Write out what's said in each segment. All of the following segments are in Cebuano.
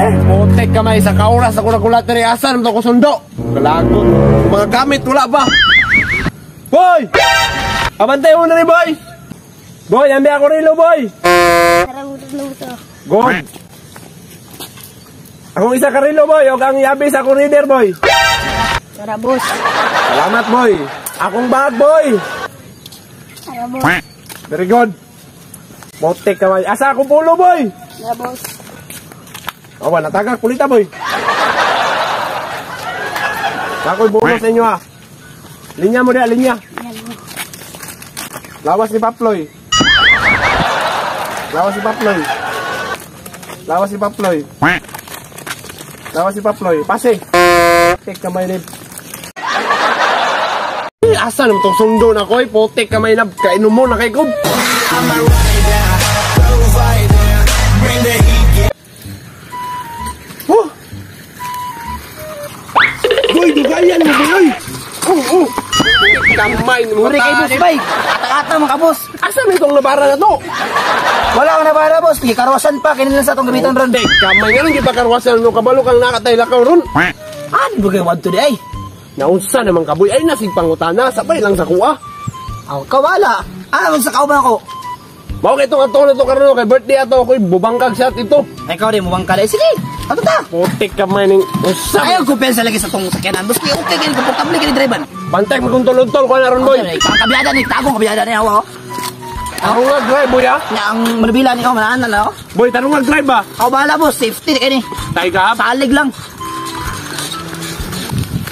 Putik kamay sa kaoras ako nagulat diri asa naman ko sundo. Kalagot. Mga gamit wala ba? Boy! Abantay mo na ni boy. Boy, ambi ako rilo boy. Good. Akong isa ka rilo boy, og ang yabi sa akong reader boy. Tara, boss. Salamat boy. Akong bag boy. Tara, boss. Very good. Putik kamay. Asa akong pulo boy? Tara, boss. Oh, wala tagak pulita boy. Ako'y bonus sa inyo ah. Linya mo diya, linya. Lawas ni Paploy. Lawas ni Paploy. Lawas ni Paploy. Lawas ni Paploy. Pase. Putik kamay ni. Asa naman tong sundo na koy? Putik kamay na kainom mo na kay Kob. Oh! Boy, dugayan mo boy! Oh, oh! Kamay ni Uri kay boss bay. Ata-ata mga boss. Asa man itong nabara na to? Wala akong nabara boss. Gikarwasan pa kini lang sa atong gamitan ron. Putik kamay nga nang gipakarwasan mo kabalo kang nakatay lakaw ron. Ano ba kay wadto di ay? Naunsa naman kaboy ay nasig pangutana sabay lang sa kuha. Aw kawala. Ano man sa kauban ako? Mao kay itong ato na to karon kay birthday ato ako'y bubangkag shot ito. Ay, ikaw rin mubangkad ay sige. Ato ta. Putik kamay ning usa. Ayaw kumpensa lagi sa tong sakyanan. Boss, kay okay kay komportable kay driver. Bantay mo kung tulod-tol ko na ron boy. Ay, kabyada ni tagong kabyada ni hawa. Ako nga drive boy ah. Nya ang manubila ni ko manaan na ako. Boy, tanong nga drive ba? Ako bahala boss, safety kay ni. Tay ka. Salig lang.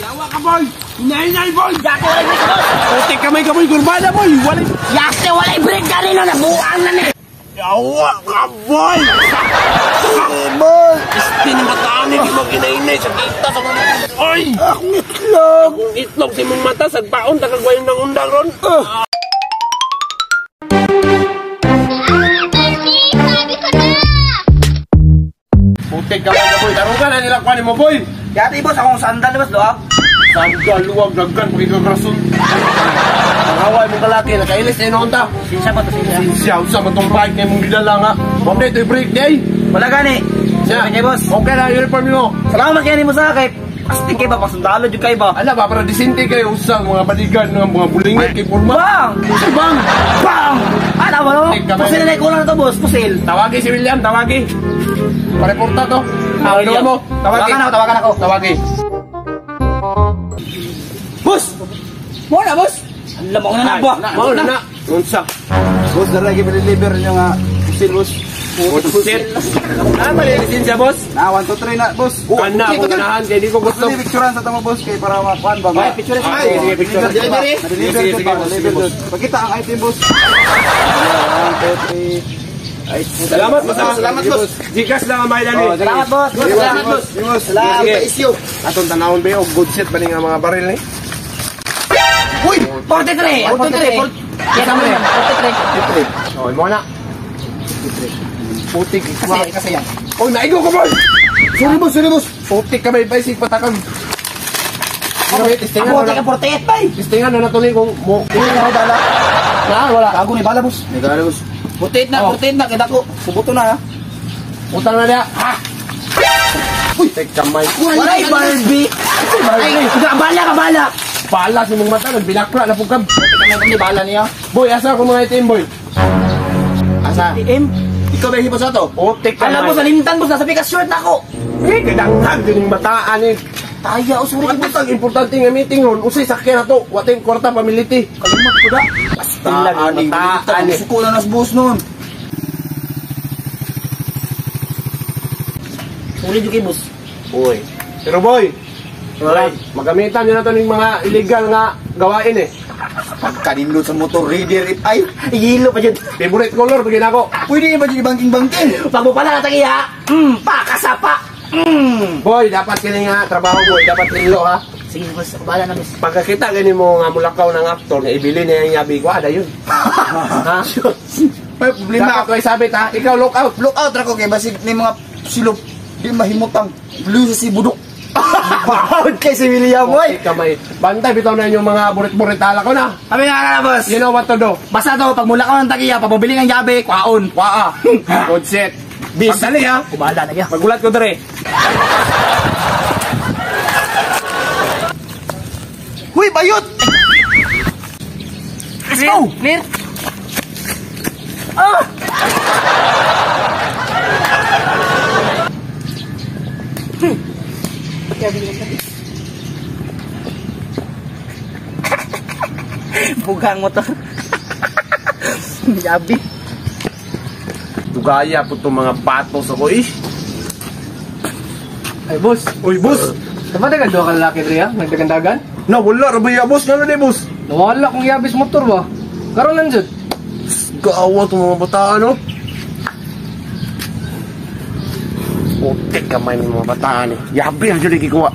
Yawa ka boy. Inay-inay boy. Yako walay break boss. Putik kamay ka boy, kurbada boy. Walay. Yate walay break kanino na buang na ni. Yawa ka boy. Boy, Isti ni bataan ni mo ginainay sa kita sa mga. Oy! akong itlog. Akong itlog sa imong mata sagpaon takagwayon ng undang ron. Putik kamay ka boy, tarong ka na nila kuha nimo boy. Yate boss, akong sandal boss do ah. Sandal luwag daggan pakigagrason. Ang away mong kalaki nakailis na noon ta. Sinsya ba to sinsya? Siya usa man tong bike na imong gidala nga. Wa na ito'y break day. Wala gani. Siya. Sige boss. Okay na uniform nimo. Salamat kay nimo sa kay astig kay ba pasundalo jud kay ba. Ala ba para disente kayo usa mga baligan nga mga bulingit kay porma. Bang! Usa bang? Bang! Ana ba no? Pusil na kulang na to boss, pusil. Tawagi si William, tawagi. Pareporta to. Tawagi mo. Tawagi. Tawagan ako, tawagan ako. Tawagi. Boss! Mo na boss. Alam mo na na ba? Mao na na. Unsa? Boss, dara lagi deliver nyo nga pusil, boss. Pusil. Ah, mali lisensya boss. Na, 1, 2, 3 na, boss. Kana ko ganahan kay di ko gusto. Gusto ni picturean sa tamo, boss, kay para makuan ba? Ay, picture Ay, sige, picture. Delivery? Sige, sige, boss, sige, boss. Pakita ang item, boss. 1, 2, 3. Ay, Salamat boss. Salamat, boss. Gcash lang ang bayad ni. Oh, sige. Salamat boss. Salamat boss. Boss. Salamat. Sige. Atong tanawon ba og good set ba ni nga mga baril ni? Uy, 43. 43. Kita mo yan, 43. Oh, mo na. Putik Kasi kasi yan. Oy, naigo ko boy. Sorry, boss, sorry, boss. Putik ka may basic patakag. Grabe, testingan Ako na. ka 48 bay. Testingan na natuloy kung mo. Hindi na bala. Na, wala. Gago ni bala boss. Nagala, boss. 48 na, 48 na kay dako. Pubuto na ha. Utang na niya. Ha. Uy, tek kamay. Walay Barbie. Ay, bala ka bala. Bala sa mong mata, nagbilakra na pugkab. Kami bala niya. Boy, asa ako mga itim, boy? Asa? ATM. Ikaw ba hipos ato? Putik kamay. Alam mo sa limtan boss, nasa pikas short na ako. Eh, kadanghag din yung mataan eh. Taya o sorry Ang boss. butang importante nga meeting ron, usay sakyan na to. Wating kwarta pamiliti. Kalimot ko da. Basta Ani, mataan eh. suko na nas boss nun. Sorry jud kay boss. Uy. Pero boy, wala, magamitan nyo na to ng mga illegal nga gawain eh. Pagkanindot sa motor, reader, if ay. Yelo pa jud. Favorite color, pagin ako. Pwede ba dyan banking-banking? Pag mo pala natagiya, pakasapa. Boy, dapat kini nga trabaho boy, dapat nilo ha. Sige boss, ako bahala na boss. Pagkakita gani mo nga mulakaw ng aktor nga ibili niya yung yabi ko, ada yun. Ha? May problema. Dapat ko isabit ha, ikaw look out. Look out ra ko kay basig ni mga silop di mahimutang blue sa sibudok. Bawod kay si William boy. Kamay. Bantay bitaw na inyong mga burit-buritala ko na. Kami nga na boss. You know what to do. Basta to, pag mula ka ng tagiya, pag mabili ng yabe, kwaon. Waa. Good set. Bis, dali ha. Kubahala na ya. Magulat ko dere. Huy, bayot! Let's go! Clear. Bugang motor. Yabi. Dugaya po itong mga patos ako eh. Ay, boss. Uy, boss! Dapat ka duha ka lalaki diri ha? Nagdagandagan? Na, wala ra ba ya, boss? Ngano di, boss? Nawala kong yabis motor ba? Karon lang jud. Gaawa itong mga bataan, no? Putik kamay ng mga bataan eh. Yabi ang dyan kikuha.